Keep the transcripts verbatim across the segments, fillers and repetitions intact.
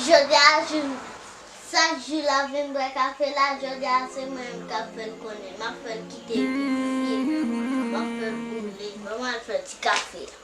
Jodi a, jou, sa jou la vin bwè kafe la, jodi a se mwen menm k ap fè l konnen. M ap fè l kite vivye. M ap fè l boule. Ban mwen al fè ti kafe a.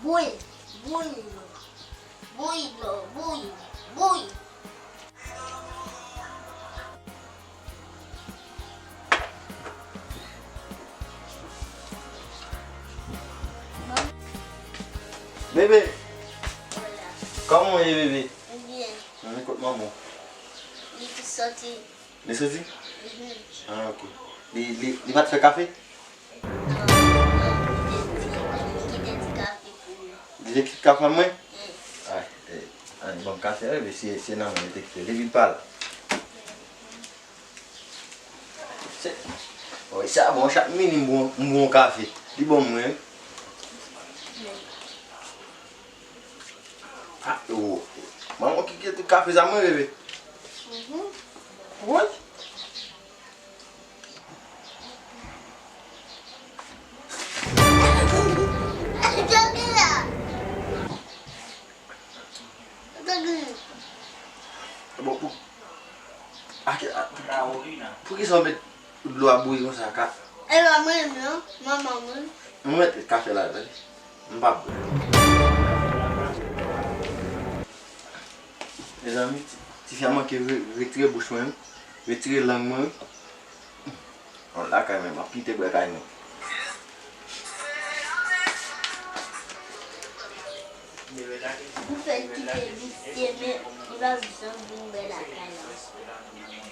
Bouyi, bouyi dlo. Bouyi dlo, bouyi, bouyi. Bebe, kòman w ye, bebe? Byen. Mwen, kot manman w? Li te soti. Li soti? Mhm. Ah, ok. Li, li, li pa t fè kafe? Non, non, li te di, li kite ti kafe pou mwen. Li te kite kafe pou mwen? Mm. Ay, eh, ay, ban m kafe a, bebe, se, se nan mwen li te kite. Depi l pa la. Se, wi, sa bon, chak midi m bwè, m bwè yon kafe. Li bon mwen, wi. Ah, oh. Manman ki kite tout kafe sa mwen, bebe. Mhm. Wi. Bon, pou, a, a, pou, pou ki sa w met dlo a bouyi konsa, ka? E pa mwen menm, non. Manman mwen. Mwen met kafe la, tande. M p ap bwè. Mezanmi, ti, tifi a manke re-, retire bouch mwen, wi. Retire lang mwen, wi. Bon, lakay mwen, m ap kite bwè kay mwen. Ou fè l kite visye, men li p ap janm vin bwè lakay la.